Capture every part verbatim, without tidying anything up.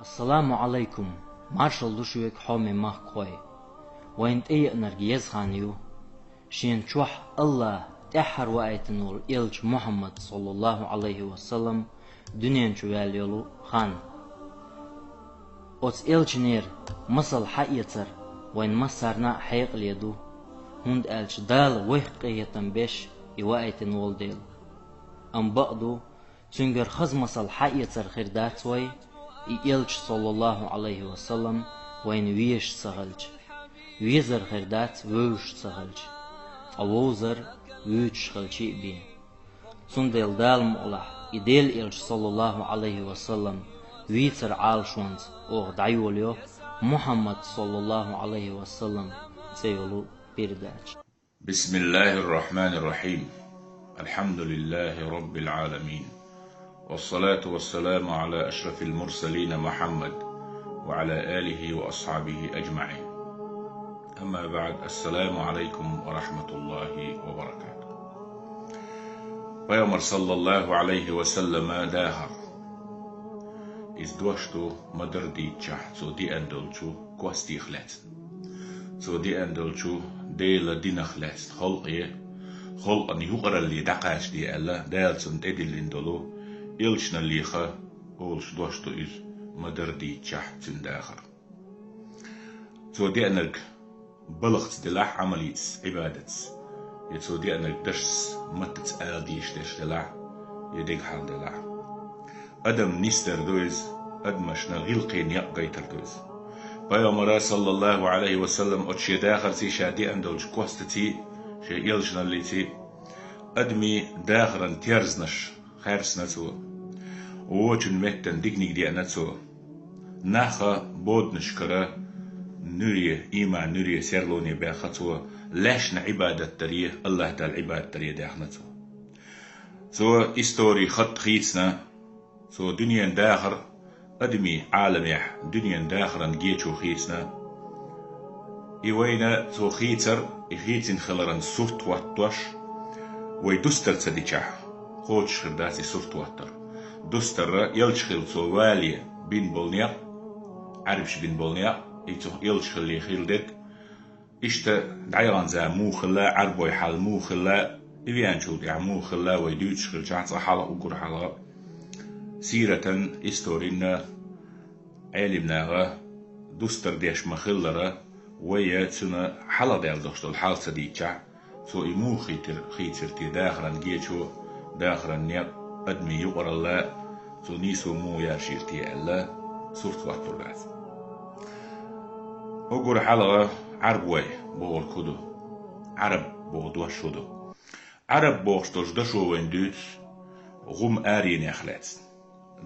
Ассаламу Ӏалайкум! Маршалла ду шуьга, хьоме махкахой! Вайна тӀееанарг еза хан ю. Шена чохь АллахӀа тӀаьххьара ваийтина волу элча Мухьаммад, саллаллаху Ӏалайхи ва саллам, дуьнен чу ваьлла йолу хан. Оцу элчанера масал хьаэцар вайн массарна а хьекъале ду, хӀунда аьлча Дала вайх къинхетам беш и ваийтина волу дела. Амма бакъ ду, цуьнгара хаза масал хьаэцар хир дац вай, и элча, саллаллаху Ӏалайхи ва саллам, вайна везаш ца хилча, везар хир дац вевзаш ца хилча, ткъа вовзар вуьйцуш хилчий а бен. Цундела Дала мукъалахь, и Делан элча, саллаллаху Ӏалайхи ва саллам, вийцар Ӏалашонца оха дӀайолайо Мухьаммад, саллаллаху Ӏалайхи ва саллам, цӀе йолу передача. بسم الله الرحمن الرحيم. الحمد لله رب العالمين. والصلاة والسلام على أشرف المرسلين محمد وعلى آله وأصحابه أجمعين. أما بعد، السلام عليكم ورحمة الله وبركاته. Пайхамар, саллаллаху Ӏалайхи ва саллама, дахар. Иза дош ду ма-дарра дийцича, цо деана долчу костех лаьцна. Цо деана долчу Делан динах лаьцна халкъе, халкъана юкъаралле дӀакхачаде аьлла, Дала цунна тӀедиллина долу элчаналлех олуш дош ду иза ма-дарра дийцича цуьнан дахар. Цо деанарг балхаца делахь, Ӏамалица, Ӏибадатца, я цо деанарг дашца, маттаца ала дезаш дерш делахь, я дегахьал делахь. Адам нисдар ду иза, адамашна гӀиллакхе некъ гайтар ду иза. Пайхамара, саллаллаху Ӏалайхи ва саллам, оцу шен дахарций, ша деана долчу костаций, шен элчаналлиций адамийн дахаран терзанаш хаьрсина цо. Вочун меттан диканиг деана цо. Нах боданашкара нуьре, ийман нуьре, серлоне баьхна цо, лаьшна Ӏибадат даре, АллахӀ Далла Ӏибадат даре даьхна цо. Цо истори хатта хийцина, цо дуьнен дахар адамийн Ӏаламехь, дуьнен дахаран гечо хийцина. И вайна цо хийцар, и хийцина хиларан сурт хӀоттош, вай дустар ца дичахь, кхочуш хир дац и сурт хӀоттар. Дустар, элча хилла цо вале бина болу некъ, Ӏарбаш бина болу некъ, и цунах элча хилале хилла дерг, иштта дӀаяханза муха хилла, Ӏарбой хьал муха хилла, и веанчул тӀаьхьа муха хилла, вай дуьйцуш хилчахь, цкъа хьалха, уггар хьалха сиратан, историн Ӏелимнаха дустар деш ма-хиллара, вай цуьнан хьалха даьлла долуш долу хьал ца дийцичахь, цо и муха хийцира, хийцира те дахаран гечо, дахаран некъ, адамийн юкъаралла, цо нийсо муха яржийра те аьлла, сурт хӀоттор дац. Уггар хьалха Ӏарбой бохург хӀун ду? Ӏараб боху дош хӀун ду? Ӏараб бохуш долчу дашо вайна дуьйцу гӀум аренех лаьцна.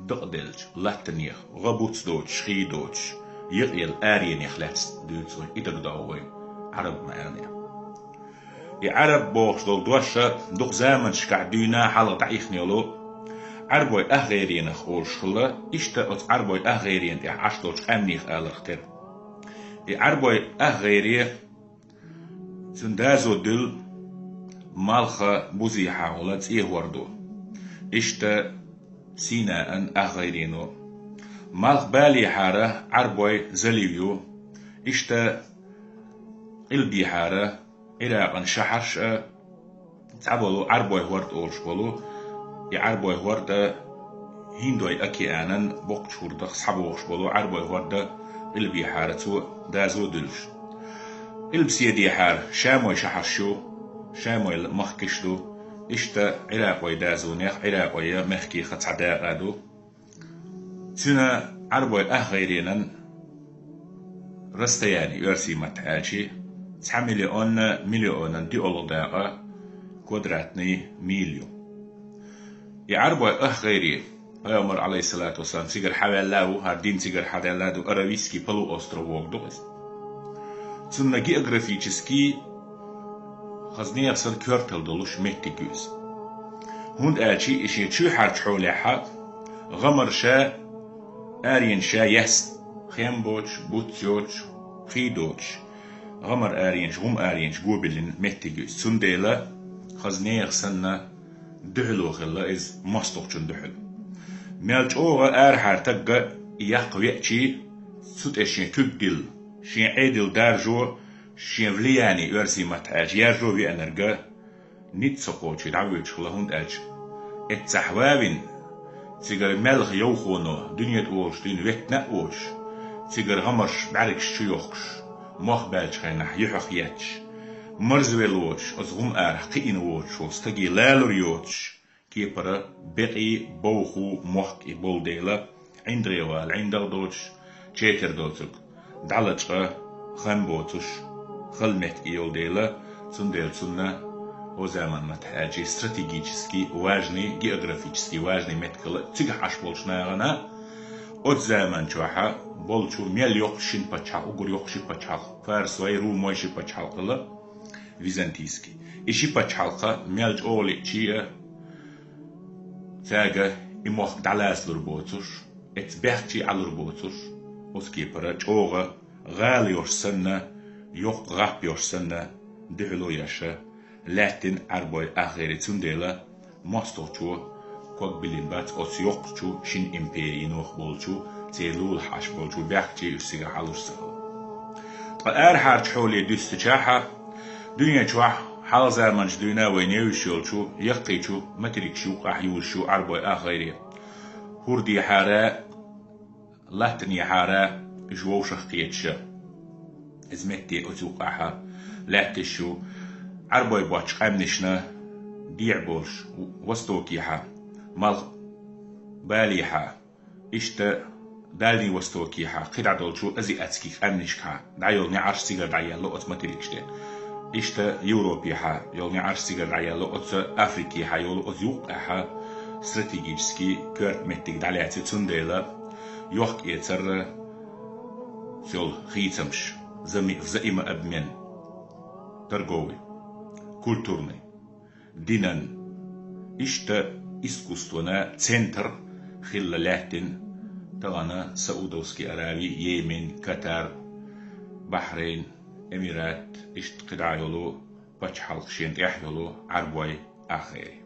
Дакъаделлачу латтанех, гӀа буц доцуш, хий доцуш, екъаелла аренех лаьцна дуьйцу вайна, и дагадогӀу вайна, Ӏараб маьӀна. И Ӏараб бохуш долу дош дукха заманашкахь дуьйна, хьалха дӀаихна йолу Ӏарбой ахгӀайренах олуш хилла, иштта оцу Ӏарбой ахгӀайрена тӀехь Ӏаш долчу къаьмнех аларх тера. И Ӏарбой ахгӀайре, цуьнан доза дуьллу малхбузехьа волу цӀен хӀордо. Иштта Синаан ахгӀайрено. Малхбалехьара Ӏарбой залив ю. Иштта къилбехьара Ӏиракъан шахьарш а, цхьаболу Ӏарбой хӀорд олуш болу, и Ӏарбой хӀорд а ХӀиндой океанан боккхачу хӀордах схьабогӀуш болу Ӏарбой хӀорд а къилбехьара цо доза дуьллуш. Къилбаседехьара шамой шахьарш ю, шамой махкаш ду, иштта Ӏиракъой дозанех, Ӏиракъой мехкех цхьа дакъа ду. Цуьнан Ӏарбой ахгӀайренан расстояние, оьрсийн маттахь аьлча, цхьа миллион миллионан диъолгӀа дакъа, квадратный миль ю. И Ӏарбой ахгӀайре, Пайхамар, Ӏалайхиссалату вассалам, цигара хьаваьлла а ву, хӀара дин цигара хьадаьлла а ду, Аравийский полуостров бохург ду иза. Цунна географически хаза нехан санна коьрталла долуш меттиг ю иза. ХӀунда аьлча и шен чоьхьарчу хьолехь гӀамар ша, аренаш ша яьсна, хен боцуш, буц йоцуш, хий доцуш, гӀамар аренаш, гӀум аренаш гобиллина меттиг ю иза. Цундела хаза нехан санна дуьхьало хилла иза мостагӀчун дуьхьал. Мел чӀогӀа арахьара тагга И яккха веачи, цу тӀе шен куьг дилла, шен Ӏедал даржо, шен влияние оьрсийн маттахь аьлча яржо веанарг ницкъ ца кхочий дӀавоьдуш хилла, хӀунда аьлча эццахь вавина, цигара маьлха йовхоно дуьне тӀа волуш дуьйна веттина а воцуш, цигара гӀамарш бӀаьргаш чу йохкуш, мох баьллачу хенахь юьхьах етташ, марзвелла воцуш, оцу гӀум арахь кхиъна воцуш волу стаге лалур йоцуш, кепара бекъий, бовху мохк и болу дела, ӀиндагӀе вала ӀиндагӀ доцуш, четар доцург дӀалачкъа, хам боцуш, хала меттиг йолу дела, цундела цунна о заман маттахь аьлча стратегически важный, географически важный меттигала цигахь Ӏаш болчу нахана, оцу заман чохь болчу мел йоккхуш шина пачхьалкх, уггар йоккхуш ши пачхьалкх, фарсой, румой ши пачхьалкх хилла, византийский. И ши пачхьалкха мел чӀогӀа лиъчи а, цаьрга и мохк дӀалацалур боцуш, эцу бехкчий Ӏалур боцуш, оцу кепара чӀогӀа гӀала йош санна, йоккха гӀап йош санна, дуьхьало еш лаьттина Ӏарбой ахери. Цундела мостагӀчо ког биллина бац оцу йоккхачу шина империно болчу, церан лулахь Ӏаш болчу бехкчий уьш цигахь Ӏалуш ца хилла. Ткъа арахьарчу хьоле дуьстичахьа, дуьнен чохь хьалха заманчу дуьйна вайна евзаш йолчу яккхийчу материкаш юккъехь юьйлуш ю Ӏарбой ахери. ХӀурдехьара, латтанехьара уьш вовшах кхеташ. Иза метте оцу юккъехьа лаьтташ ю Ӏарбой боцчу къаьмнашна дехьа болуш, востокехьа, малх балехьа, иштта Дальний Востокехьа, кхидӀа долчу азиатский къаьмнашкахьа дӀайолу неӀарш цигара дӀаелла оцу материкаш тӀе. Иштта Европехьа йолу неӀарш цигара дӀаелла, оцу Африкехьа йолу, оцу юккъехьа стратегически коьрта меттиг дӀалаьцна, цундела йохк-эцар йолу хийцамаш, взаимообмен, торговый, культурный, динан, иштта искусствона центр хилла лаьттина тахана Саудовский Арави, Йемен, Катар, Бахрейн, Эмират, иштта кхидӀа йолу пачхьалкх шена тӀехь йолу Ӏарбой ахери.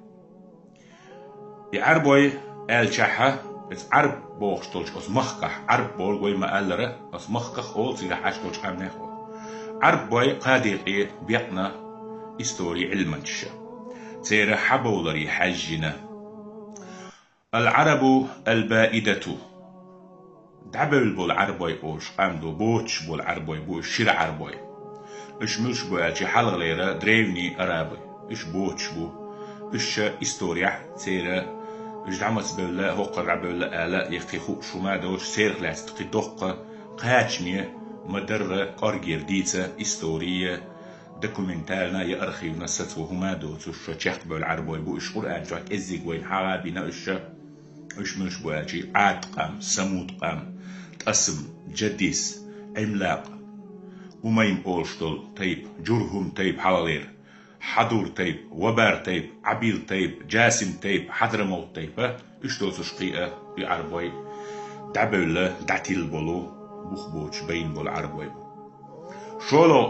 И Ӏарбой аьллачахьа, иза Ӏарб бохуш долчу оцу махкахь, Ӏарб бохург вай ма-аллара, оцу махках олу, цигахь Ӏаш долчу къаьмнех олу. Ӏарбой кхаа декъе бекъна историн Ӏилманчаша, церан хьабовларе хьаьжжина. Ал-Ӏарабу ал-баидату. ДӀабевлла болу Ӏарбой олуш къам ду, боцуш болу Ӏарбой бу уьш, шира Ӏарбой. Уьш муьлш бу аьлча, хьалхалера древний арабы, уьш боцуш бу. Уьш ша историяхь церан, уьш дӀа маца бевлла, хӀокхара дӀабевлла ала, я кхин хууш хӀума доцуш, церах лаьцна кхин доккха кхачаме ма-дарра кӀоргера дийца история, документальна я архивна сацо хӀума доцуш, ша чекхбевлла Ӏарбой бу уьш. Къуръан чохь кӀеззиг вайна хьагӀ а бина уьш ша. Уьш муьлш бу аьлча, Ӏад къам, Самуд къам, ТӀасм, Джадис, Ӏимлакъ, Умайм олуш долу тайпа, Джурхум тайпа хьалхалера, Хьадур тайпа, Вабар тайпа, Ӏабил тайпа, Джасим тайпа, Хьадрамавт тайпа, уьш доцуш кхин а и Ӏарбой дӀабевлла, дӀатилла болу, бух боцуш байна болу Ӏарбой бу. ШолгӀа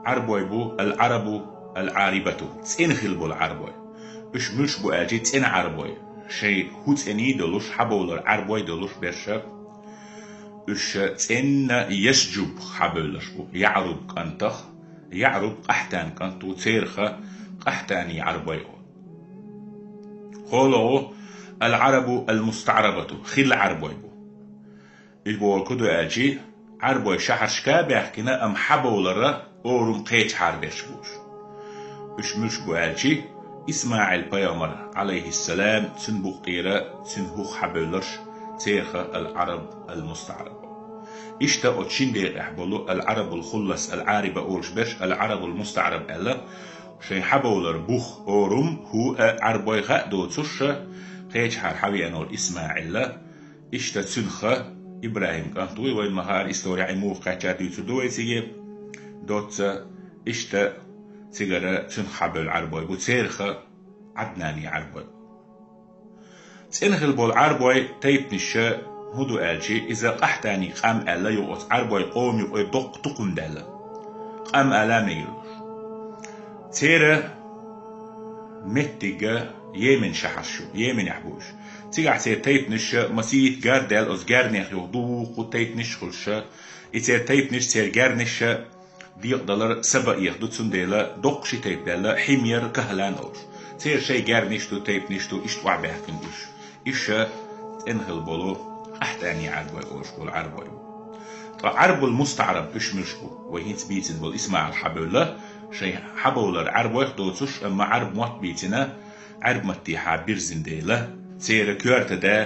Ӏарбой бу ал-Ӏарабу ал-Ӏарибату, цӀена хилла болу Ӏарбой. Уьш муьлш бу аьлча, цӀена Ӏарбой, шайн хӀу цӀений долуш, хьабовлар Ӏарбой долуш берш. Уьш цӀенна Ясджуб хьабевлларш бу, ЯӀруб кӀантах, ЯӀруб Къахьтан кӀант ву, церах къахьтани Ӏарбой олу. КхоалгӀа ал-Ӏарабу ал-мустаӀрабату, хилла Ӏарбой бу. Уьш бохург хӀун ду аьлча, Ӏарбой шахьаршка а баьхкина, амма хьабовлара орам кхечахьара берш бу уьш. Уьш муьлш бу аьлча, ИсмаӀил пайхамар, Ӏалайхиссалам, цуьнан букъ тӀера, цуьнан хӀух хьабевлларш, церах ал-Ӏараб ал-мустаӀраб. Иштта оцу шина декъехь болу ал-Ӏарабул хуллас ал-Ӏариба олуш берш, ал-Ӏарабул мустаӀраб аьлла, шайн хьабовлар бух, орам, хӀу а Ӏарбой хаа доцуш, кхечахьара хьавеана волу ИсмаӀила, иштта цуьнан ха, ИбрахӀим кӀант вуй, вайн ма-хаъара, история и муха кхаьчча дуьйцур ду вай цига, доцца, иштта цигара цуьнан хьабевлла Ӏарбой бу, церах Ӏаднани Ӏарбой бу. ЦӀена хилла болу Ӏарбой тайпанаш хӀун ду аьлча, иза къахьтани къам аьлла ю оцу Ӏарбой къоман юкъе доккха тукхум даьлла. Къам ала мегар долуш. Церан меттиг Йемен шахьарш ю, Йеменехь бу уьш. Цигахь церан тайпанаш масийтта гар даьлла, оцу гарнех юха дукха тайпанаш а хуьлуш, и церан тайпанаш, церан гарнаш декъадалар Сабаех ду, цундела доккха ши тайпа даьлла, Хьимер, Кахлан олуш. Церан шайн гарнаш ду, тайпанаш ду, иштта охьабаьхкина уьш. Иштта цӀена хилла болу Къахьтани Ӏарбой олуш болу Ӏарбой бу. Ткъа Ӏарбул мустаӀраб уьш муьлш бу? Вай хӀинца бийцина болу ИсмаӀил хьабевлла, шайн хьабовлар Ӏарбойх доцуш, амма Ӏарбойн мотт бийцина, Ӏарбойн маттахь бирзина дела, церан коьрта да,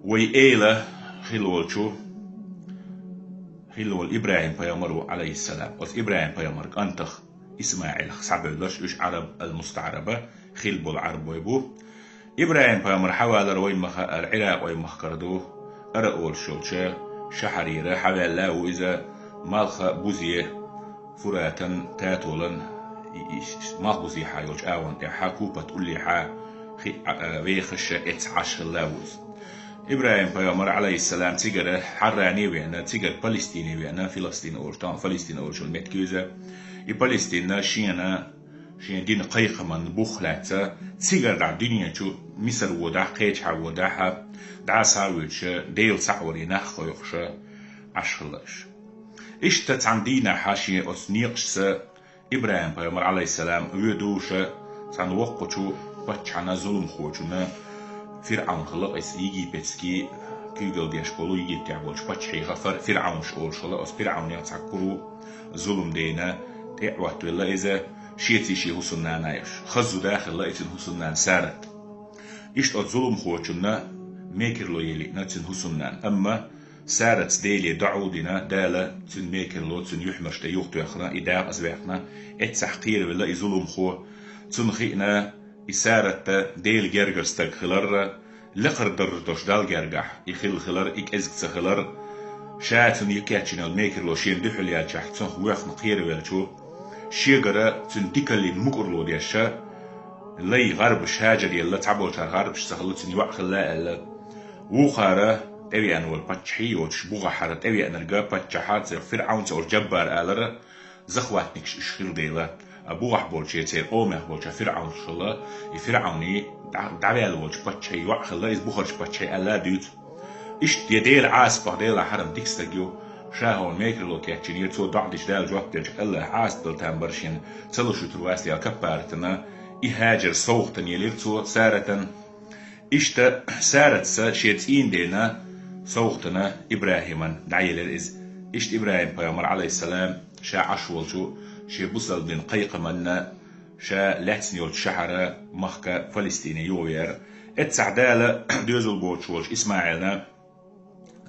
вай эла хилла волчу, хилла волу ИбрахӀим-пайхамар ву, Ӏалайхиссалам. Оцу ИбрахӀим-пайхамаран кӀантах ИсмаӀилах схьабевлларш уьш Ӏараб ал-мустаӀраба хилла болу Ӏарбой бу. ИбрахӀим-пайхамар хьавалар вайна ма хаъара Ӏиракъ вай махкара ду, Ара олуш йолчу шахьарера хьаваьлла а ву иза, малха бузе, Фуратан татолан и, и, малхбузехьа йолчу агӀон тӀехьа, Купат уллехьа хи-, а, а, вехаш эцна Ӏаш хилла а ву иза. ИбрахӀим-пайхамар, Ӏалайхиссалам, цигара Хьарране а веана, цигара Палестине а веана, Филастин олуш, тахана Палестин олуш йолу меттиг ю иза. И Палестинна шена, шен дина кхайкхаман бух лаьцна, цигара дӀа дуьнен чу Мисар водахь, кхечахьа водахь, дӀа схьа а вуьйцуш, Дела цхьаъ вале нах а кхойкхуш, Ӏаш хилла уьш. Иштта цхьана дийнахьа шен оцу некъашца ИбрахӀим-пайхамар, Ӏалайхиссалам, воьдуш цхьана воккхачу паччахьна, зуламхочунна, ФирӀавн хилла иза, египетский куьйгалла деш болу, Египтехь болчу паччахьех Фир-, ФирӀавнаш олуш хилла, оцу ФирӀавнех цхьа кура зулам дина, тӀе а Ӏоттавелла иза, шеца шен хӀусамнана а еш. Хаззуда хилла и цуьнан хӀусамнана Сарат. Иштта оцу зуламхочунна мекарло ян лиъна цуьнан хӀусамнана, амма Сараца Деле доӀа а дина, Дала цуьнан мекарло, цуьнан юьхьмарш тӀе юхатоьхна, и декъаза ваьккхина, эццахь кхеравелла и зуламхо. Цунна хиъна, и Саратта Делан гергара стаг хиларра, лакхара дарж долуш Далла гергахь и хилла хилар, и кӀезиг ца хилар, ша цунна кечйина йолу мекарло шена дуьхьал яьлчахь, цунах воьхна кхеравелча, шегара цуьнан дикаллин мукӀарло деш, лай гӀарбаш, Хьажар елла, цхьаболчара гӀарбаш ца хилла, цуьнан йоӀ хилла аьлла. Вукхара тӀевеана волу паччахьий йоцуш, бухахьара тӀевеанарг паччахьа, цо ФирӀавн, цо олуш Джаббар алара, захватникаш уьш хилла дела, а бухахь болчу церан къомах болчу ФирӀавнаш хилла, и ФирӀавний дӀа-, дӀаваьлла волчу паччахьий йоӀ хилла, иза бухарчу паччахьий аьлла а дуьйцу. Иштта я Дела Ӏазапах, Делан хьарам дика стаг ю, ша хьуна мекарло кечйинера, цо доӀа дича Дала жоп делча, АллахӀ Ӏазап дала там бара шена, ца луш вуьтур вац аьлла, каппаратана и Хьажар совгӀатана елира цо Саратан. Иштта Саратца шен цӀийнан дена совгӀатана ИбрахӀиман дӀаелира иза. Иштта ИбрахӀим-пайхамар, Ӏалайхиссалам, ша Ӏаш волчу шен бусалба динан кхайкхаманна, ша лаьцна йолчу шахьара, махка Палестине юхавеара. Эццахь Дала доьзал боцуш волчу ИсмаӀилна,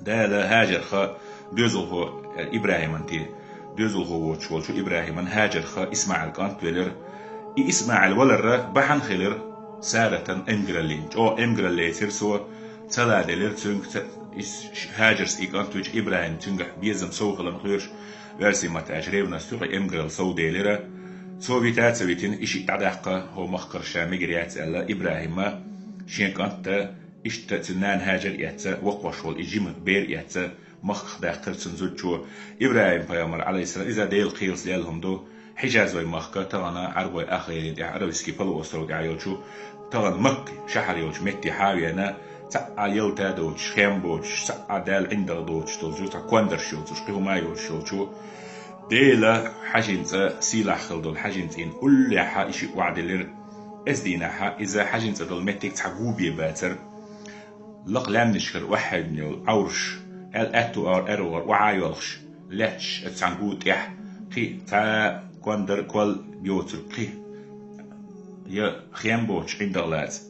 Дала Хьажарха доьзалхо, ИбрахӀиман те, доьзалхо воцуш волчу ИбрахӀиман Хьажарха ИсмаӀил кӀант велира. И исмаӀил валарра бахьана хилира Саратан эмгараллин. ЧӀогӀа эмгаралла лецира цо, ца ладелира цуьнга, ца-, ис-, Хьажарс и кӀант вича ИбрахӀим цуьнгахь безам сов хиларна кхоьруш, оьрсийн маттахь аьлча ревность ю-кх, эмгаралла сов делира. Цо вита а ца витина, и шиъ дӀадаккха, хӀо махкара ша мегар яц аьлла, ИбрахӀима шен кӀанта, иштта цуьнан нана Хьажар а эцна, воккхуш волу и жима бер а эцна, махках даьккхира цуьнан зудчо. ИбрахӀим-пайхамар, Ӏалайхиссалам, иза Делан кхелаца лелла хӀума ду. Хьижаз вай махка тахана Ӏарбой ахгӀайре тӀехь, Аравийский полуостров тӀехь йолчу, тахана Макка шахьар йолчу метте хьа а веана, цхьа а ялта доцуш, хем боцуш, цхьа а даьлла ӀиндагӀ доцуш долчу цхьа кондарш йоцуш, кхин хӀума йоцуш йолчу, Дела хьаьжин цӀа, сийлахь хилла долу хьаьжин цӀийнан уллехьа и шиъ охьадиллира. Эцу дийнахьа иза хьаьжин цӀа долу меттиг цхьа гу бен бацара. Лакха лаьмнашкара охьахьевдина йолу Ӏовраш, аьл-, аьтту ар-, аьрру гӀар охьа а йоьлхуш, лаьтташ оцу цхьана гу тӀехь, кхин цхьа кондар, кол йоцург кхин, я хем боцуш ӀиндагӀ лаца,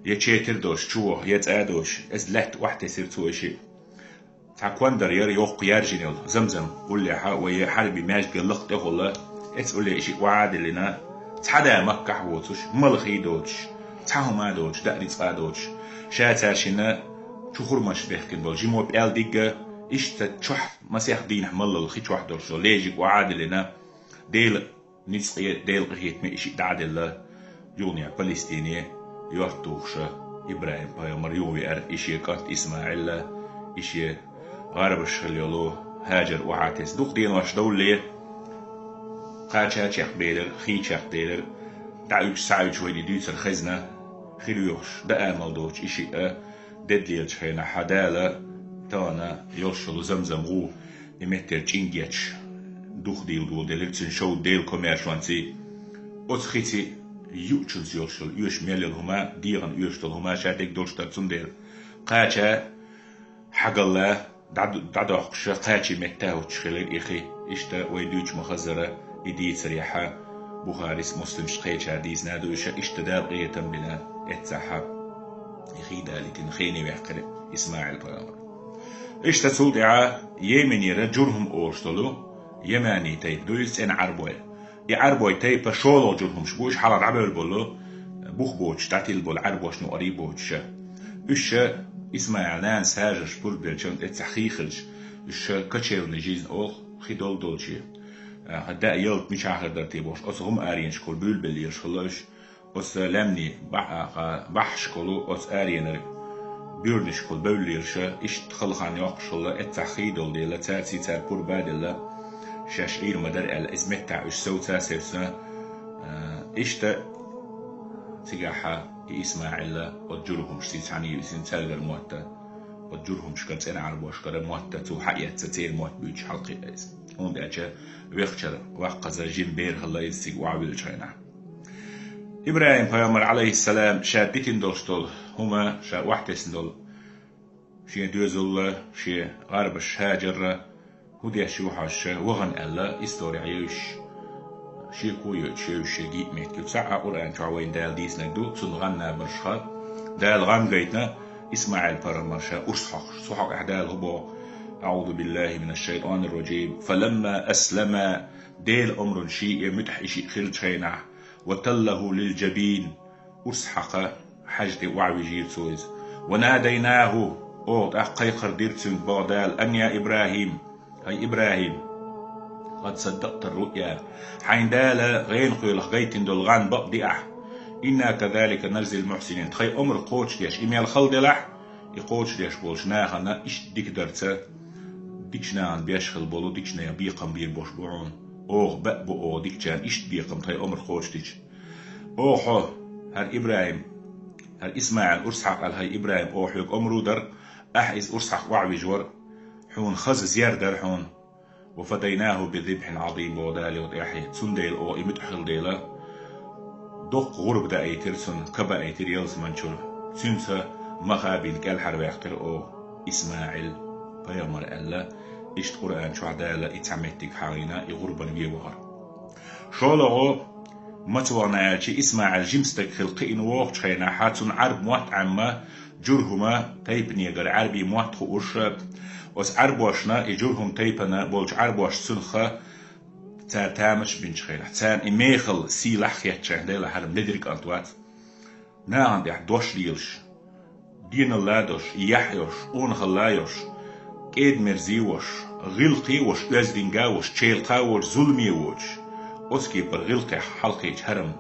я четар доцуш чу ваха, я цӀа доцуш, иза лаьтта охьатесира цо и шиъ. Цхьа кондар яра йоккха яьржина йолу, Замзам уллехьа, вай хьарби маьждиган лакха тӀехула, эцу улле и шиъ охьа а диллина, цхьа да Маккахь воцуш, малхий доцуш, цхьа хӀума доцуш, даа рицкъа доцуш, ша цаьршинна чу хурманаш бехкина болу жимо пӀелдигга, иштта чохь масех дийнахь маллал хи чохь долуш долу лежиг охьа а диллина, Дела ницкъе, Делан къинхетаме и шиъ дӀа а делла, юханехьа Палестине йорт тухуша ИбрахӀим-пайхамар юхавеара и шен кӀант ИсмаӀилла, и шен гӀарбаш хилла йолу Хьажар охьа а тесна. Дукха денош довлале, кхача а чекхбелира, хий чекхделира, дӀа уьдуш, схьа уьдуш вайна и дуьйцур хезна. хи лоьхуш, даа мел доцуш и шиъ а дедделчу хенахь, хьан Дала тахана йолуш йолу Замзам гӀу, и меттера чӀингеташ, дух дийла доладелира цуьнан шовда Делан комаьршонций. Оцу хиций юучунца йолуш йолу оьшу мел йолу хӀума, дегӀана оьшу долу хӀума ша дерг долуш дара, цундела кхача хьагалла дӀа-, дӀадоккхуша кхачий метта хӀуттуш хилира и хи. Иштта вай дуьйцуш ма-хаззара, и дийцарехьа, Бухарис, Муслимс кхечара дийцина а ду иша, иштта Дала къинхетам бина, эццахьа и хи далийтина хене ваьккхира ИсмаӀил-пайхамар. Иштта цул тӀаьхьа Йеменера Журхум олуш долу йемани тайпа ду иза, цӀена Ӏарбой. И Ӏарбой тайпа шолгӀа Журхумаш бу, уьш хьалха дӀабевлла болу, бух боцуш, дӀатилла болу Ӏарбошна юкъарий боцуша. Уьш ша ИсмаӀил нана сажарш пурба делча эццахь хи хилча, уьш ша кочевная жизнь олу, хи долу долче. А, даа ялта мичахь хир дара те бохуш, оцу гӀум аренашкахула буьйлабеллераш хилла уьш. Оцу лаьмнийн бахьа-, бахьашкахула оцу аренара буьрнашкахула бевллера ша, иштта хала хан йоккхуш хилла, эццахь хи долу дела, цаьрций цара пурба а делла, шаьш Ӏийр ма дара аьлла, иза меттахь уьш совца а севцна, а, иштта цигахьа и ИсмаӀилла оцу Журхумашций цхьаьна йисина цаьргара мотта, оцу Журхумашкара, цӀена Ӏарбошкара мотта цо хьаэцна, церан мотт буьйцуш хьалакхиъна иза. ХӀунда аьлча вехачара ваккхаза жима бер хилла иза цига охьавиллачу хенахь. ИбрахӀим-пайхамар, Ӏалайхиссалам, ша дитина долуш долу хӀума, ша охьатесна долу шен доьзалла, шен гӀарбаш Хьаджарра, хӀун деш ю хьожуш, вахана аьлла, история евзаш, шеко а йойтуш евзаш, шен гиъ меттиг ю. Цхьаъ а Къуръан чохь вайна Дала дийцинарг ду, цунна гӀан набарш хаа. Дала гӀан гайтина ИсмаӀил-пайхамар ша урс хьокхуш. Цу хьокъехь Дала хӀун боху? أعوذ بالله من الشيطان الرجيم. فلما أسلما, Делан омрана шиъ а муьтӀахь и шиъ хиллачу хенахь, وتله للجبين, урс хьакха хьаьжа тӀе охьавижира цо иза. وناديناه, оха тӀаккха кхайкхар дира цуьнга, боху Дала: أن يا إبراهيم, хӀай ИбрахӀим, قد صدقت الرؤيا, хьайна Дала гӀенах гайтина долу гӀан бакъ ди ахь. إنا كذلك نجزي المحسنين, тхайн омра кхочушдеш и мел хала делахь, и кхочушдеш болчу нахана иштта дика дарца, дикачу нахана беш хила болу, дикачу нехан бекхам бийр болуш бу хьуна. Оха баьа бу оха дикачарна иштта бекхам тхайн омра кхочушдича. Оха хьо, хӀара ИбрахӀим, хӀара ИсмаӀил урс хьакха аьлла, хӀай ИбрахӀим, оха хьоьга омра дара, ахь иза урс хьакха охьавижа вара, хьуна хаза зер дара хьуна. وفديناه بذبح عظيم, боху Дала тӀаьхье. Цундела оха и муьтӀахь хилла дела, доккха гӀурба даийтира цунна, ка баийтира ялсаманчуьра. Цуьнца маха а бина кӀелхьарваьккхира оха ИсмаӀил-пайхамар аьлла, иштта Къуръан чохь Дала и цхьа меттиг хьахийна, и гӀурбан вен вахара. ШолгӀа маца вахана аьлча, ИсмаӀил жима стаг хила кхиъна вохучу хенахь, цунна Ӏарб мотт Ӏемма, Журхума тайпанегара Ӏарбийн мотт хууш, оцу Ӏарбошна, и Журхум тайпана болчу Ӏарбошна цунах цара тамаш бинчу хенахь, царна и мехала сийлахь хеттачу хенахь, Делахь хӀара-м ледара кӀант вац. Нахана тӀехь дош лелаш, деналла а долуш, яхь а йолуш, къонахалла а йолуш, кӀеда-мерза а волуш, гӀиллакхе а волуш, оьздангалла а волуш, чайлакха а воцуш, зуламе а воцуш, оцу кепара гӀиллакхех хьалакхечу хӀара-м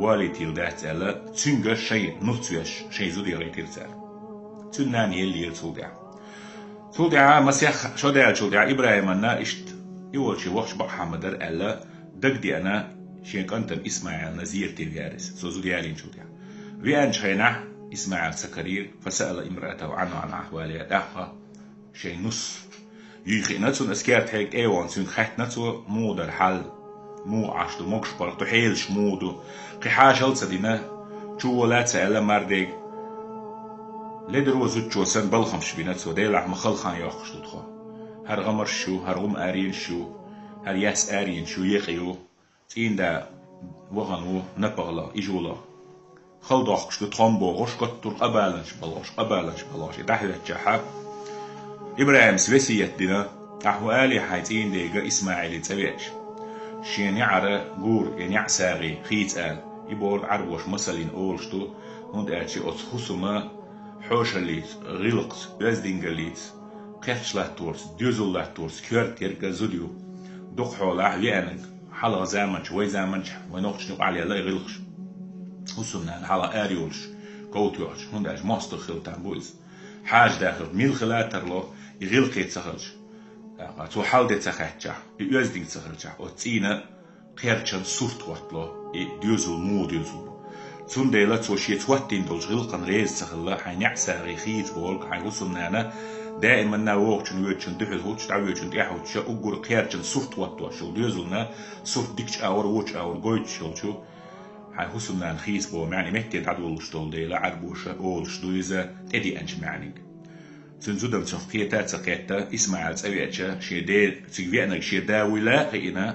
валийтийла дац аьлла, цуьнга шайн нуц веш, шайн зуда яхийтира цара. Цуьнан нана еллера цул тӀаьхьа. Цул тӀаьхьа масех шо даьллачул тӀаьхьа ИбрахӀиманна иштта и волчу вахча бакъахьа ма дара аьлла, дагадеана шен кӀантана ИсмаӀилна зерате веара иза, цо зуда ялийначул тӀаьхьа. Веанчу хенахь ИсмаӀил ца карийра, فسأل امرأته عن أحواله, тӀаккха шайн нус юй хиъна цунна, аса керта хьега тӀе а вахана, цуьнга хаьттина цо, муха дара хьал, муха Ӏаш ду, могуш паргӀат ду, хьелаш муха ду, кхин хьажал а ца дина, чу вола а ца аьлла мардега. Ледаро зудчо санна балхамаш бина цо, Делахь ма хала хан йоккхуш ду тхо. ХӀара гӀамарш ю, хӀара гӀум аренаш ю, хӀара яьсса аренаш ю, екъа ю. ЦӀийнда вахана ву напагӀала, ижула. Хала дохкуш ду тхо-м бохуш, готтура къабаланаш балхош, къабаланаш балхош. И дӀахӀоьттачахьа, ИбрахӀимас весет дина, ахьа хӀу алий хьайн цӀийнан дега ИсмаӀиле цӀа веача, шен неӀара гура, я неӀ сагӀий хийца ала. И бохург Ӏарбоша масаллина олуш ду, хӀунда аьлча оцу хӀусаман хьошаллица, гӀиллакхца, оьздангаллица, кхерч латторца, доьзал латторца коьрта ерг а зуда ю. Дукха хьолахь веанарг хьалха заманчу, вай заманчу, вай нохчашна юкъахь лелла и гӀиллакхаш. ХӀусамнана хьалха ара йолуш, говт йоцуш, хӀунда аьлча мостагӀ хила там бу иза. Хьажа да хила, мила хила а тарло, и гӀиллакхе ца хилча. Цо хьал де ца хаьттачахь, и оьздангалла ца хилчахь, оцу цӀийнан кхерчан сурт хӀоттало, и доьзал муха доьзал бу. Цундела цо шеца хӀоттийна долчу гӀиллакхана реза ца хилла, хьайн неӀ сагӀий хийца бохург хьайн хӀусамнана, даиманна вогӀучун воьдучун дуьхьал хӀуттуш, дӀавоьдучун тӀаьхьа хӀуттуш, уггар кхерчан сурт хӀоттош йолу доьзална, сурт дикачу агӀор, вочу агӀор гойтуш йолчу хьайн хӀусамнана хийца боху маьӀна метте дӀадолуш долу дела, Ӏарбоша олуш ду иза тӀедеанчу маьӀниг. Цуьнан зудам цунах кхета а ца кхетта, ИсмаӀил цӀа веача, шен де-, цига веанарг шен да вуйла а хиъна,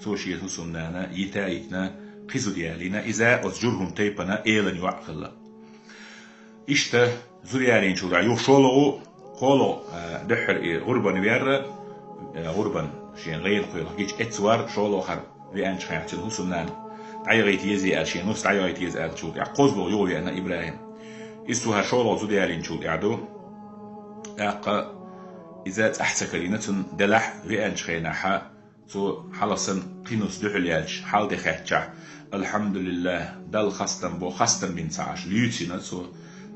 цо шен хӀусамнана йита а йитина, кхин зуда ялийна, иза оцу ЖурхӀум тайпана элан йоӀ а хилла. Иштта зуда ялийначул тӀаьхьа юха шолгӀа, кхоалгӀа, а, дуьххьара и гӀурбан верра, а, гӀурбан шен гӀена кхоьлуш гича эцна вар, шолгӀа хьара веанчу хенахь цуьнан хӀусамнана дӀаяхийта еза аьлла, шен нус дӀаяхийта еза аьллачул тӀаьхьа кхозлагӀа юха веана ИбрахӀим. Иза цу хьара шолгӀа зуда ялийначул тӀаьхьа ду. ТӀаккха иза цӀахь ца карийна, цунна делахь веанчу хенахьа, цо хьалха санна кхин нус дуьхьал яьлча, хьал де хаьттичахь, «АлхьамдулиллахӀ, Далла хастам бо», хастам бина ца Ӏаш, луьйцина цо,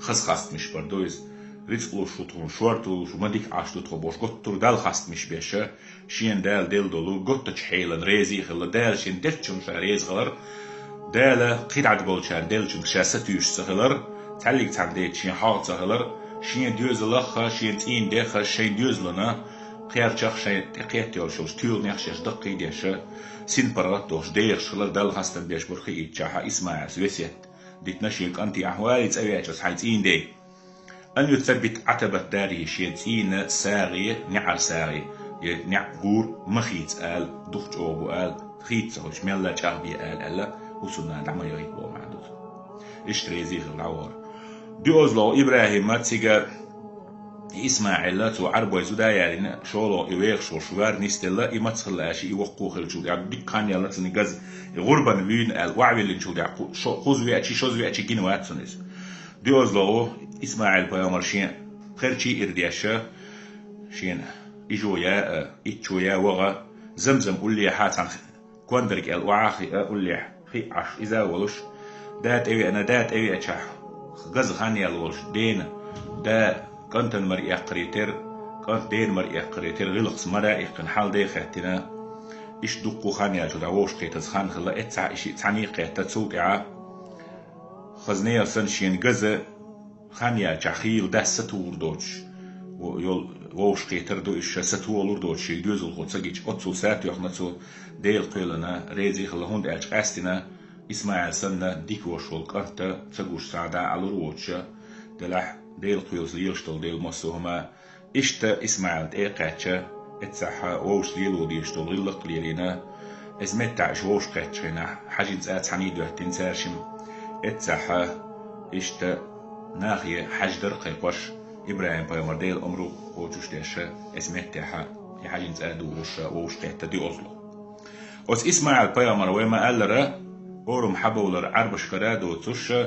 хаза хастамаш бар ду иза. Рицкъ луш ву тхуна, шорта луш ву, ма дика Ӏаш ду тхо бохуш, гуттар а Далла хастамаш беша, шена Дала делла долу готтачу хьелан реза а хилла, Дала шена дечунна ша реза хилар, Дала кхидӀа болчарна деллачуьнга ша сатуьйсуш ца хилар, цхьаьллиг цхьаьна дечу шен хьагӀ ца хилар, шен доьзалах а, шен цӀийнан дех а, шайн доьзална, кхерчах шайн тӀекхетта йолуш йолчу туьйланех шаьш даккхийдеша, синпаргӀат а долуш дехаш хилар, Далла хастам беш бара хиъччахьа ИсмаӀилс весет дитина шен кӀанте, ахьа валий цӀа веача аса хьайн цӀийнан дей. Ан юсаббит Ӏатабат дарихӀи, шен цӀийнан сагӀе, неӀар сагӀе, я неӀ гур ма хийца ала, дукха чӀогӀа бу ала, хийца ца хуьлуш мелла чӀагӀбе ала аьлла, хӀусамнана дӀа ма яхийта боху маьӀна ду цо. Иштта реза а хилла дӀавахара. ДоьазлагӀа ИбрахӀима цига ИсмаӀила цо Ӏарбой зуда ялийна, шолгӀа и вехаш волуш вар нисделла, и маца хилла аьлча, и воккха хиллачул тӀаьхьа дикка хан яьлла цунна газа, и гӀурбан вуьйна аьлла, охьавиллинчул тӀаьхьа кху-, шо-, кхуза веачий, шоза веачий гина вац цунна иза. ДоьазлагӀа ИсмаӀил-пайхамар шен пхерчий ира деша, шена ижо я а, итчо я ваха, Замзам уллехьа цхьана кондарг аьлла охьа а хиъа уллехь, хиъ Ӏаш иза а волуш, да тӀевеана, да тӀевеачахь, газа хан яьлла волуш дена, да кӀантана мара эккхаре тера, кӀант дена мара эккхаре тера, гӀиллакхца мара а иккхина хьал де хаьттина, иштта дуккха хан яьлча дӀа вовшахкхетаза хан хилла, эццахь и шиъ цхьаьний кхетта, цул тӀаьхьа хаза нехан санна шена газа хан яьлчахь хийла дас сатугӀур доцуш, во-, йол-, вовшахкхетар ду иза ша, сатугӀалур доцуш шега доьзалхо ца гича, оццул сатоьхна цо Делан кхелана, реза а хилла, хӀунда аьлча къаьстина ИсмаӀил санна дика вош волу кӀант ца гуш цхьа дӀа а лур воцуша, делахь Делан кхелаца лелаш долу дела массо а хӀума, Иштта ИсмаӀил тӀе а кхаьчча, эццахьа вовшашца лело дезаш долу гӀиллакх а лелийна, иза меттахь иша вовшахкхеттачу хенахь, хьаьжин цӀа цхьаьний доьттина цаьршимма, эццахьа иштта нахе хьаьждар а кхайкхош, ИбрахӀим-пайхамар Делан омра кхочуш деш, иза меттехьа и хьаьжин цӀа а духуш вовшахкхетта доьазлагӀа. Оцу ИсмаӀил-пайхамар вай ма-аллара, орам хьабовлар Ӏарбаш кара а доцуш, э,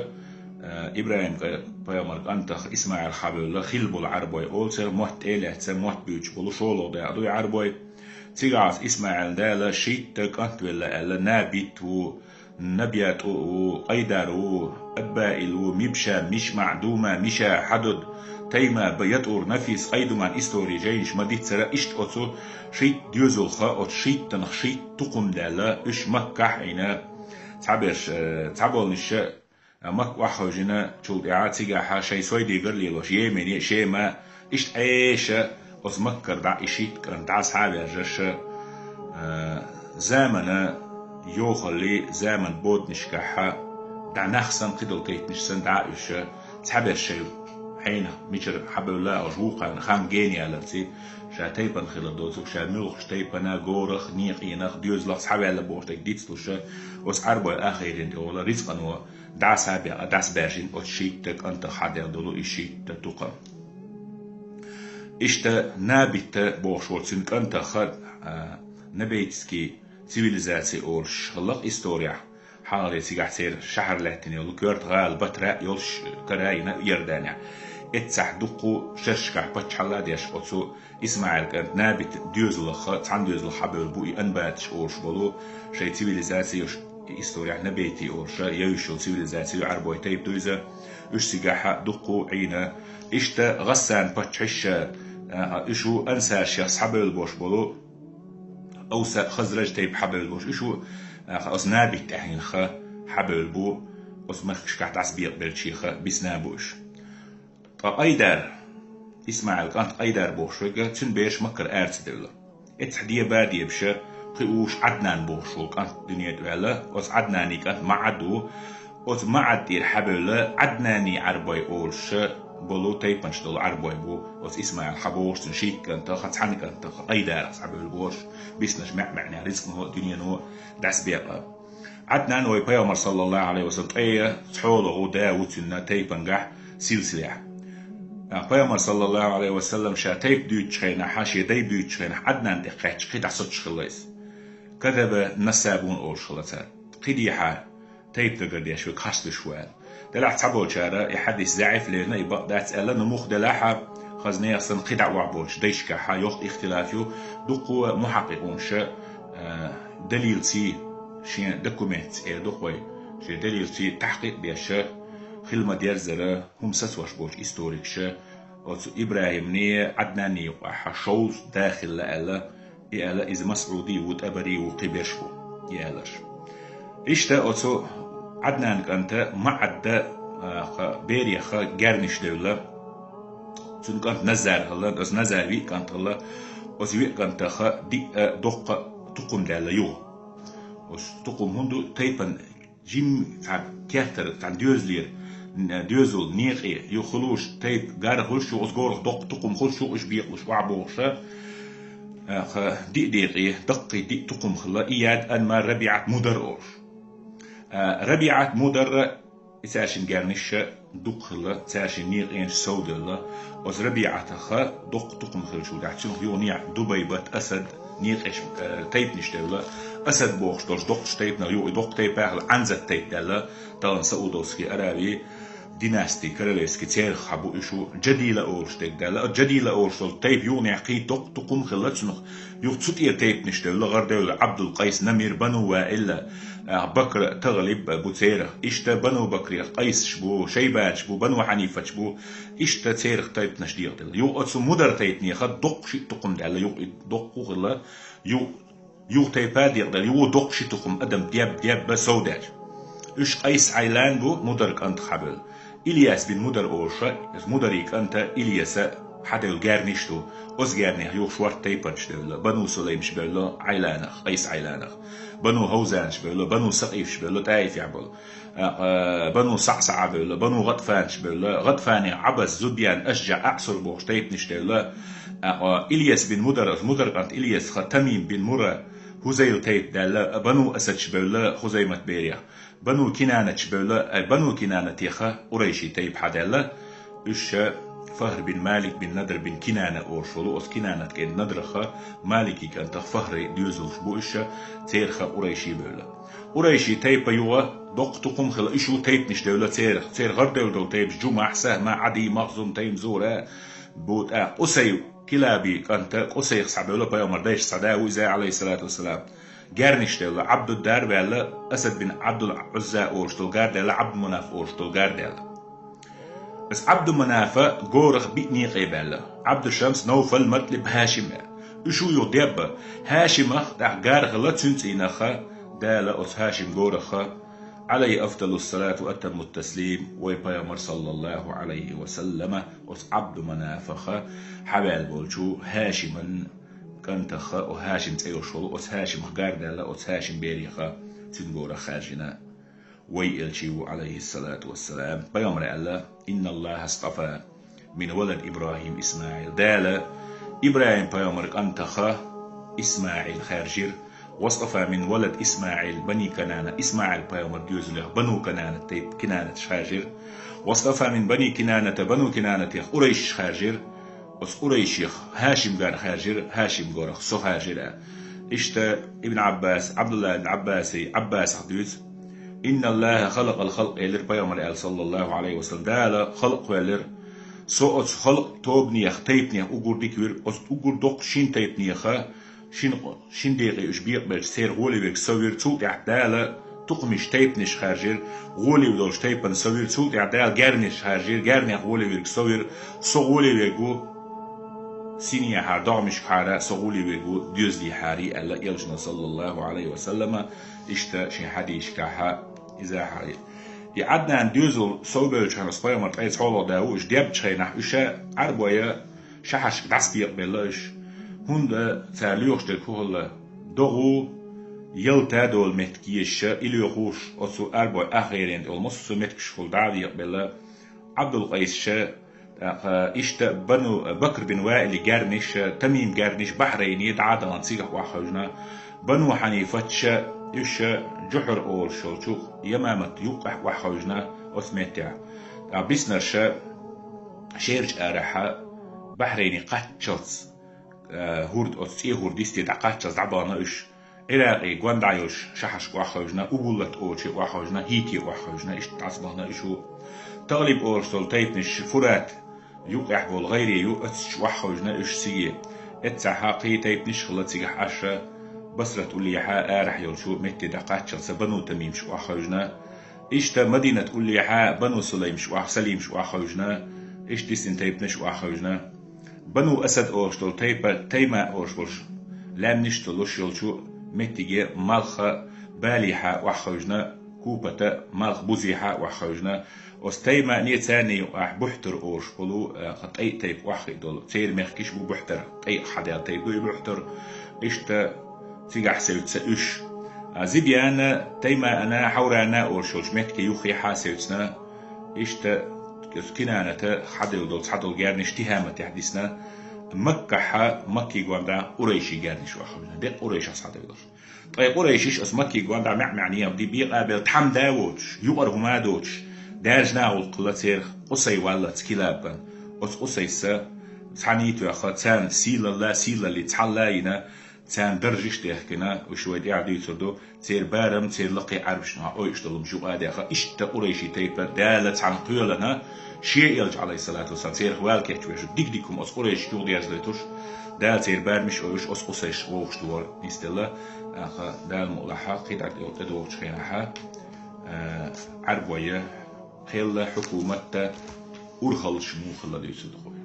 ИбрахӀим кӀа-, пайхамар кӀантах ИсмаӀил хьабевлла хилла болу Ӏарбой олу церан, мотт тӀе а лаьцна, мотт буьйцуш болу шолгӀа дакъа ду и Ӏарбой. Цигахь оцу ИсмаӀилан Дала шийтта кӀант велла аьлла, Набит ву, НабитӀу ву, Къайдар ву, Аббаил ву, Мибша, МишмаӀ, Дума, Миша, Хьадуд, Тайма, Ба-, ЯтӀур, Нафис, Къайдуман историн жайнаш ма-диццара, иштта оцу шийтта доьзалха, оцу шийттанах шийтта тукхум даьлла, уьш Маккахь а Ӏийна, цхьаберш, э, цхьаболнаш, э, Макка охьахевшина, чул тӀаьхьа цигахьа шайн сойдигар а лелош, Йемене, Шема, иштта Ӏеша, оцу Маккара дӀа и шийтта кӀант дӀа схьа а ваьржаш, э, замана йохалли, заман боданашкахьа, дӀа нах санна, кхидолу тайпанаш санна дӀа а уьш, цхьаберш шайн хьенах мичара хьабевлла а, ош вукхарна хан гена яларций, ша тайпана хилар доцург, ша муьлхачу тайпана, горах, некъенах, доьзалах схьаваьлла бохуш дерг дицлуша, оцу Ӏарбой ахирина тӀехула рицкъано дӀа схьа а бе-, дӀасабаьржина оцу шийтта кӀантах хьадаьлла долу и шийтта тукхам. Иштта Набитта бохуш волу цуьнан кӀантаха, а, набейтский цивилизаци олуш хилла-кх историяхь, хьалхале цигахь церан шахьар лаьттина йолу коьрта гӀала Батра а йолуш кара а йина Иорданехь. Эццахь дуккха шершкахь паччахьалла а деш оцу ИсмаӀил кӀант Набит доьзалаха, цхьана доьзалах хьабевлла бу и анбаташ олуш болу шайн цивилизаци йолуш, историяхь набейти олуша, йовш йолу цивилизаци ю, Ӏарбой тайпа ду иза, уьш цигахьа дуккха а Ӏийна. Иштта Гъассан паччахьаш, а, уьш ву ансаршех схьабевлла бош болу, Авса, Хазраж тайпа хьабевлла бош. Уьш ву, а, оцу Набит тӀаьхьенах хьабевлла бу. оцу мехкашкахь дӀасабекъабеллачех бисна бу уьш. Ткъа Къайдар, ИсмаӀил кӀант Къайдар бохуш верг, цуьнан бераш Маккара ара ца девлла. Эццахь деба а дебаш, кхин вуьш Ӏаднан бохуш волу кӀант дуьне тӀе ваьлла, оцу Ӏаднанан кӀант МаӀад ву, оцу МаӀад тӀера хьабевлла Ӏаднанан Ӏарбой олуш болу тайпанаш долу Ӏарбой бу, оцу ИсмаӀил хьабогӀуш цуьнан шийтта кӀантах, цхьана кӀантах Къайдарах схьабевлла бохуш, биснарш маьӀ-маьӀнехь рицкъано а, дуьнено а дӀасабекъа. Ӏаднан вай Пайхамар, саллаллаху Ӏалайхи ва саллам, ткъе цхьолагӀа да ву цуьнан тайпангахь силсилехь. Пайхамар, саллаллаху Ӏалайхи ва саллам, ша тайпа дуьйцучу хенахь, шен дай буьйцучу хенахь, Ӏаднан тӀе кхаьчча, кхин дӀа соцуш хилла иза. Казаба нассабун олуш хилла цара. Кхин дехьа тайпа дагардеш верг харц ву аьлла. Делахь цхьаболчара и хьадис заӀиф лерина, и бакъ дац аьлла, но муха делахь а, хаза нехан санна кхин дӀа охьаболчу дайшкахь йоккха ихтилаф ю, дуккха а мухьаккъикъунаш, а, далилций, шен документций эр ду-кх вай, шен далилций тахькъикъ деш, хила ма-деззара хӀума сацош болчу историкаша, оцу ИбрахӀимний, Ӏаднанний юкъахь шовзткъа да хилла аьлла, и аьлла, иза МасӀуди ву, ТӀабари ву, кхин берш бу, и аьлларш. Иштта оцу Ӏаднан кӀанта МаӀадда, а, берех гаьрнаш девлла, цуьнан кӀант Назар хилла, оцу Назар виъ кӀант хилла, оцу виъ кӀантах диъ а доккха тукхум даьлла юха. Оцу тукхум хӀунда ду, тайпана жим цхьа кертара, цхьа доьзалера, н-, доьзал, некъе, юха хуьлуш, тайпа гар хуьлуш, юха оцу горах доккха тукхум хуьлуш, юха уьш бекъалуш охьабогӀуша, а, кха, диъ декъе, даккхий диъ тукхум хилла, Ияд, Анмар, РабиӀат, Мудар олуш. А, РабиӀат, Мударра, и цаьршиннан гаьрнаш дукха хилла, цаьршиннан некъенаш совдевлла, оцу РабиӀатах доккха тукхум хилчул тӀаьхьа, цунах юха некъ Дубайбат, Асад, некъеш, э, тайпанаш девлла. Асад бохуш долуш доккхачу тайпанах юха и доккха тайпа а хилла, Ӏанзат тайпа даьлла, тахана Саудовский Аравии династи, королевский, церах хьан бу уьш ву, Джадила олуш дерг даьлла. Джадила олуш долу тайпа юха некъ кхин доккха тукхум хилла цунах. Юха цу тӀера тайпанаш девлла, гӀар девлла Ӏабдул-Къайс, Намир, Бану Ваилла, а, Бакр, ТагӀлиб бу церах. Иштта Бану Бакрех Къайсаш бу, Шайбанаш бу, Бану Хьанифаташ бу. Иштта церах тайпанаш декъаделла. Юха оцу Мудар тайпанех доккха шиъ тукхум даьлла, юха и доккха хилла, ю-, юха тайпа декъаделла, юха доккха шиъ тукхум адам деб-дебба совдаьлча. Уьш Къайс Ӏайлан бу, Мудар кӀантах хьабевлла. Ильяс бин Мудар олуша, иза Мудари кӀанта Ильяса хьадевлла гаьрнаш ду. Оцу гаьрнех юха шортта тайпанаш девлла. Бану Сулаймаш бевлла Ӏайланах, Къайс Ӏайланах. Бану Хьавзанаш бевлла, Бану Сакъифаш бевлла, ТӀаифехь болу. А, а, Бану СаӀсаӀа бевлла, Бану ГӀатфанаш бевлла, ГӀатфанех Ӏабас, Зубьян, Ашжаъ, Аъсур бохуш тайпанаш девлла. А, а, Ильяс бин Мудар, Мудар кӀант Ильясах Тамим бин Мура, Хузайл тайпа даьлла, Бану Асадаш бевлла, Хузаймат берех. Бану Кинанаташ бевлла, ай, Бану Кинанатех Къурайши тайпа хьадаьлла. Уьш Фахр бин Малик бин Надр бин Кинана олуш волу, оцу Кинанат кӀентан Надрах, Малики кӀантах Фахри доьзалш бу уьш, церах Къурайши бевлла. Къурайши тайпа юха доккха тукхум хилла, уьш ву тайпанаш девлла церах. Церан гӀар девлла долу тайпаш Джумахь, Сахьма, Ӏади, Махзум, Тайм, Зура бу тӀаккха. Къусай, Килаби кӀанта Къусайх схьабевлла, пайхамар дайшца схьа да ву иза, Ӏалайхиссалату вассалам. Гаьрнаш девлла, Ӏабдудар ваьлла, Асад бин Ӏабдул Ӏузза олуш долу гар даьлла, Ӏабдуманаф олуш долу гар даьлла. Ас Ӏабдуманафа горах биъ некъе баьлла. Ӏабдушамс, Навфал, Мутлиб, Хьашим а. Уьш ву юха дебба. Хьашимах тӀаккха гар хилла, цуьнан цӀийнах Дала оцу Хьашим горах, Ӏалайхи афдалу ссалату ва атамму таслим, вай пайхамар, саллаллаху Ӏалайхи ва саллама, оцу Ӏабдуманафах хьаваьлла волчу Хьашиман кӀантах, о Хьашим цӀе йолуш волу, оцу Хьашимах гар даьлла, оцу Хьашим берех цуьнан горах хаьржина вай элчи ву, Ӏалайхиссалату вассалам. Пайхамара аьлла: «Инналлаха астафа мин валад ИбрахӀим ИсмаӀил». Дала ИбрахӀим пайхамар кӀантах ИсмаӀил хаьржира. «Вастафа мин валад ИсмаӀил бани Канана». ИсмаӀил пайхамар доьзалех Бану Канана тайпа, кинанаташ хаьржира. «Вастафа мин бани Кинаната», Бану Кинанатех къурайшаш хаьржира. Оцу къурайшех Хьашим гар хаьржира, Хьашим горах со хаьржира. Иштта Ибн Ӏаббас, Ӏабдулла ибн Ӏаббасий, Ӏаббасах дуьйцу: «Инналлаха халакъал халкъ», элира пайхамар аьлла, саллаллаху Ӏалайхи ва саллам. Дала халкъ кхоьллира. Со оцу халкъ тобанех, тайпанех уггар дика вира, оцу уггар доккха шина тайпанеха, шина, шина декъе уьш бекъабелча, церан гӀоле верг со вира, цул тӀаьхьа Дала тукхамаш, тайпанаш хаьржира, гӀоле долчу тайпана со вира, цул тӀаьхьа Дала гаьрнаш хаьржира, гаьрнех гӀоле верг со вира, со гӀоле верг ву синехьара, догӀмашкахьара, со гӀоле верг ву доьзалехьара, аьлла элчано, саллаллаху Ӏалайхи ва саллама, иштта шен хьадисашкахь иза хьа-, И Ӏаднан доьзал совбевллача хана пайхамар ткъе цхьоалагӀа да ву, уьш дебча хенахь уьш Ӏарбойн шахьарашка дӀасадекъабелла уьш. ХӀунда цара лоьхуш дерг хӀун хилла? ДогӀа, ялта долу меттиг езаш, и лоьхуш оцу Ӏарбойн ах гӀайре тӀехула массо а меттигашкахула дӀа а декъабелла. Ӏабдулкъайсаш, тӀаккха иштта Бану Бакр бин Ваили герниша, Тамим герниш Бахьрайне дӀа а дахана цигахь охьахевшина, Бану Хьанифаташ, уьш Жухьар олуш йолчу Ямамат юккъехь охьахевшина оцу меттехь. ТӀаккха биснарш шерачу арахь Бахьрайне кхаччалц, э, хӀорда, оцу цӀен хӀорда йисте дӀакхаччалц дӀабахана уьш. Ӏиракъе гонаха йолчу шахьарашка охьахевшина, Убуллат олуче охьахевшина, хӀите охьахевшина, иштта дӀасабахана уьш ву. ТагӀлиб олуш долу тайпанаш Фурат юккъехь болу гӀайре ю, оццуш охьахевшина уьш цига. Эццахь кхин тайпанаш а хилла цигахь Ӏаш, Басрат уллехь арахь йолчу метте дӀакхаччалца Бану Тамимаш охьахевшина. Иштта Мадинат уллехь Бану Сулаймаш охь-, Салимаш охьахевшина, иштта дисина тайпанаш охьахевшина. Бану Асад олуш долу тайпа, Тайма олуш болуш лаьмнаш а долуш йолчу меттиге малх Балихь охьахевшина, Купата малх Бузихь охьахевшина. Оцу Таймане царна юкъахь Бухьтар олуш болу, э, кхин ткъе тайпа охьахиъна долу. Церан мехкаш бу Бухьтар, ткъе хьадаьлла тайпа ду и Бухьтар. Иштта цигахь севцна уьш. А Зибяна, Таймана, Хьаврана олуш йолчу меттиге юххехь севцна. Иштта Кинаната хьадевлла долу цхьадолу герниш Тихаматехь дисна. Маккахь, Макки гонаха Къурайши герниш охьахевшина. Деккъа Къурайшех схьадевлла. Ткъе Къурайшиш оцу Макки гонаха маьӀ-маьӀӀе ди бекъа а белла, тхьамда а воцуш, юкъара хӀума а доцуш, даьржина а гӀуллакх хилла церах, Къусай валлалц Килабан. Оцу Къусайса цхьаьна а тоьхна, царна сийлалла, сийлаллица цхьалла а йина, царна даржаш а дехкина, уьш вай тӀаьхьа дуьйцур ду, церан барам, церан лакхе Ӏаьрбашна ойуш долу хӀумнаш юкъа а даьхна, иштта Къурайши тайпа Дала цхьаьна кхоьлина, Шен элча, Ӏалайхиссалату вассалам, церах вала кечвеш, дика-дика хӀума оцу Къурайшашка юхадерзадойтуш, Дала церан барамаш а ойуш, оцу Къусайшех вовшахтухур нисделла. ТӀаккха Дала мукъалахь, кхин дӀа тӀедогӀучу хенахь, э, Ӏарбойн кхел а, хьукумат а урхаллаш муха хилла дуьйцур ду вай.